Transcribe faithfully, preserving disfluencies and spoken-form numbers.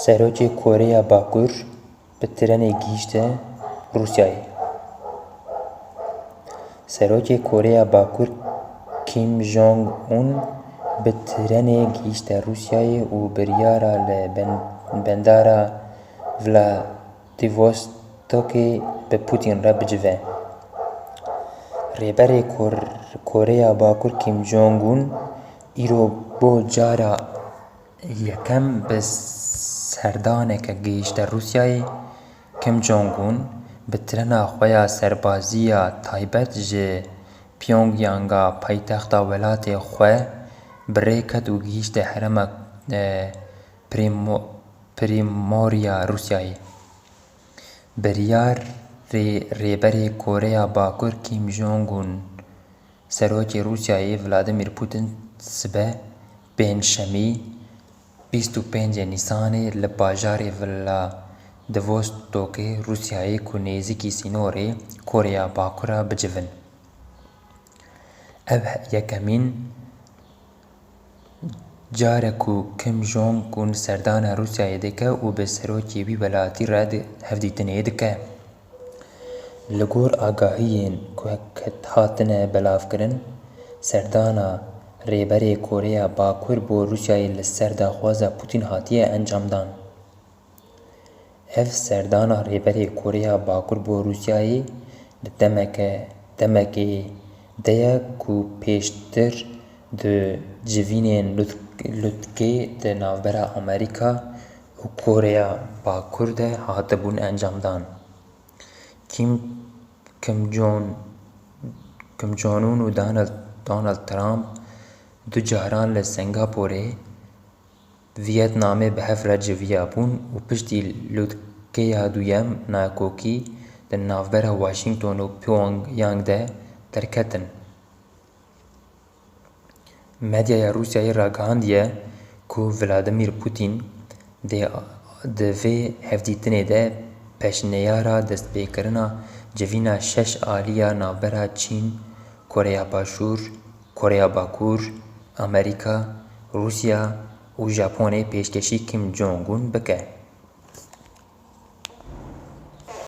Serokê Koreya Bakur bi trenê gihîşte Rûsyayê. Serokê Koreya Bakur Kim Jong-un bi trenê gihîşte Rûsyayê û biryara li ben-, bendara Vladivostokê bi Putin re bicive. Rêberê Kor-, Koreya Bakur Kim Jong-un îro bo cara yekem bi serdaneke gihîşte Rûsyayê. Kim Jong-un bi trena xwe ya serbazî ya taybet ji Pyongyanga paytexta welatê xwe bi rê ket û gihîşte herêma, e, Primo-, Primorya Rûsyayê. Biryarê Rêberê Koreya Bakur Kim Jong-un, Serokê Rûsyayê Vladimir Putin sibe pêncşemî bîst û pêncê Nîsanê li bajarê Vladivostokê Rûsyayê ku nêzîkî sînorê Koreya Bakur e bicivin. Ev yekemîn car e ku Kim Jong-un serdana Rûsyayê dike û bi serokê wî welatî re di-, hevdîtinê dike. Li gor agahiyên ku hatine belavkirin, serdana Rêberê Koreya Bakur bo Rûsyayê li ser daxwaza Putin hatiye encamdan. Ev serdana Rêberê Koreya Bakur bo Rûsyayê di demeke, demekê de ye ku pêştir di civînên lût-, lûtkê di navbera Amerîka û Koreya Bakur de hatibûn encamdan. Kim, Kim Jong, Kim Jong-un û Donald, Donald Trump du caran li Singapore, Vietnamê bi hev re civiyabûn û piştî lûtkeya duyem nakokî di navbera Washington û Pyongyang de derketin. Medyaya Rûsyayê ragihandiye ku Vladimir Putin dê di vê hevdîtinê de pêşniyara destpêkirina civîna şeş alî ya navbera Çîn, Koreya Başûr, Koreya Bakur, Amerîka, Rûsya û Japonê pêşkêşî Kim Jong-un bike.